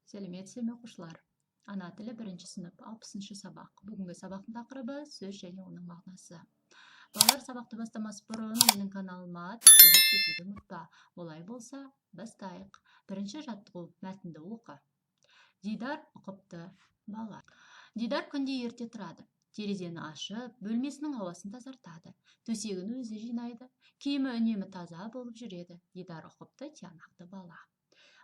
Сәлеметсіздер ме, оқушылар! Ана тілі, бірінші сынып, 60-шы сабақ. Бүгінгі сабақтың тақырыбы: сөз және оның мағынасы. Балалар, сабақты бастамас бұрын менің каналыма тіркеліп кетуді ұмытпа. Олай болса, бастайық. Бірінші жаттығу: мәтінді оқы. Дидар — ұқыпты бала. Дидар күнде ерте тұрады. Терезені ашып, бөлмесінің ауасын тазартады. Төсегін өзі жинайды. Киімі үнемі таза болып жүреді. Дидар — ұқыпты, тиянақты бала.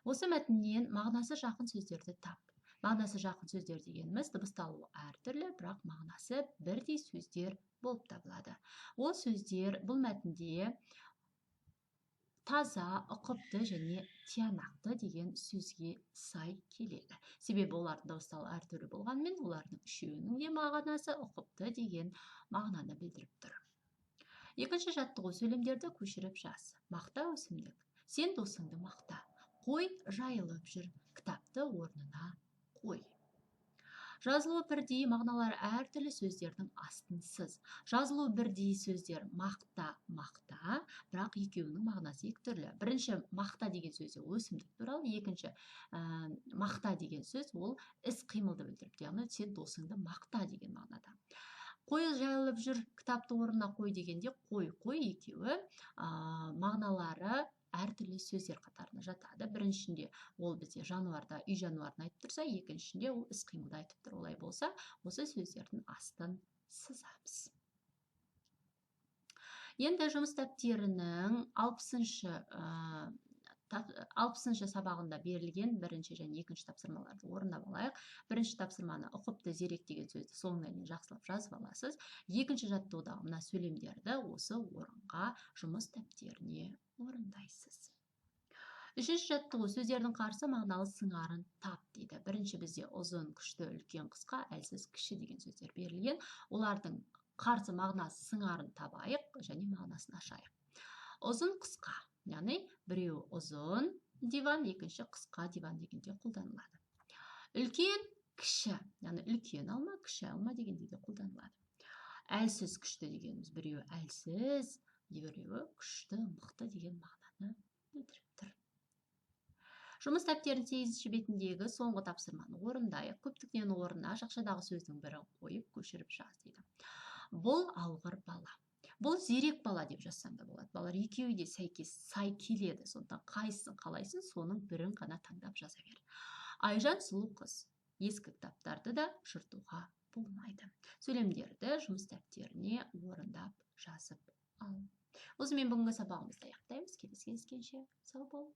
Осы мәтіннен мағынасы жақын сөздерді тап. Мағынасы жақын сөздер дегеніміз — дыбысталуы әртүрлі, бірақ мағынасы бірдей сөздер болып табылады. Ол сөздер бұл мәтінде таза, ұқыпты және тиянақты деген сөзге сай келеді. Себебі олардың дыбысталуы әртүрлі болғанымен, олардың үшеуінің де мағынасы ұқыпты деген мағынаны білдіріп тұр. Екінші жаттығу: сөйлемдерді көшіріп жаз. Мақта — өсімдік. Сен досыңды мақта. Қой жайылып жүр. Кітапты орнына қой. Жазылуы бірдей, мағыналары әртүрлі сөздердің астын сыз. Жазылуы бірдей сөздер: мақта, мақта, бірақ екеуінің мағынасы екі түрлі. Бірінші мақта деген сөз өсімдік туралы, екінші мақта деген сөз ол іс қимылды білдіріп, яғни сен досыңды мақта деген мағынада. Қой жайылып жүр, кітапты орнына қой дегенде қой, қой екеуі мағыналары әртүрлі сөздер қатарына жатады. Біріншінде ол бізде жануарда, үй жануарын айтып тұрса, екіншінде ол іс қимылды айтып тұр. Олай болса, осы сөздердің астын сызамыз. Енді жұмыс дәптерінің 60-шы сабағында берілген бірінші және екінші тапсырмаларды орындап алайық. Бірінші тапсырманы, ұқыпты, зерек деген сөзді соңына дейін жақсылап жазып аласыз. Екінші жаттығудағы мына сөйлемдерді осы орынға, жұмыс дәптеріне орындайсыз. Үшінші жаттығу: сөздердің қарсы мағыналы сыңарын тап дейді. Бірінші бізде ұзын, күшті, үлкен, қысқа, әлсіз, кіші деген сөздер берілген. Олардың қарсы мағынасы сыңарын табайық және мағынасын ашайық. Ұзын, қысқа, яғни біреуі ұзын диван, екінші қысқа диван дегенде қолданылады. Үлкен, кіші, яғни үлкен алма, кіші алма дегенде де қолданылады. Әлсіз, күшті дегеніміз — біреуі әлсіз, біреуі күшті, мықты деген мағынаны білдіріп тұр. Жұмыс дәптерінің 8-ші бетіндегі соңғы тапсырманы орындайық. Көптік нүктенің орнына жақшадағы сөздің бірін қойып, көшіріп жаз дейді. Бұл алғыр бала, бұл зерек бала деп жазсаң да болады. Балалар, екеуі де сәйкес, сай келеді, сондықтан қайсысын қалайсың, соның бірін ғана таңдап жаза бер. Айжан — сұлу қыз. Ескі кітаптарды да жыртуға болмайды. Сөйлемдерді жұмыс дәптеріне орындап, жазып ал. Осымен бүгінгі сабағымызды аяқтаймыз. Келесі кездескенше сау бол.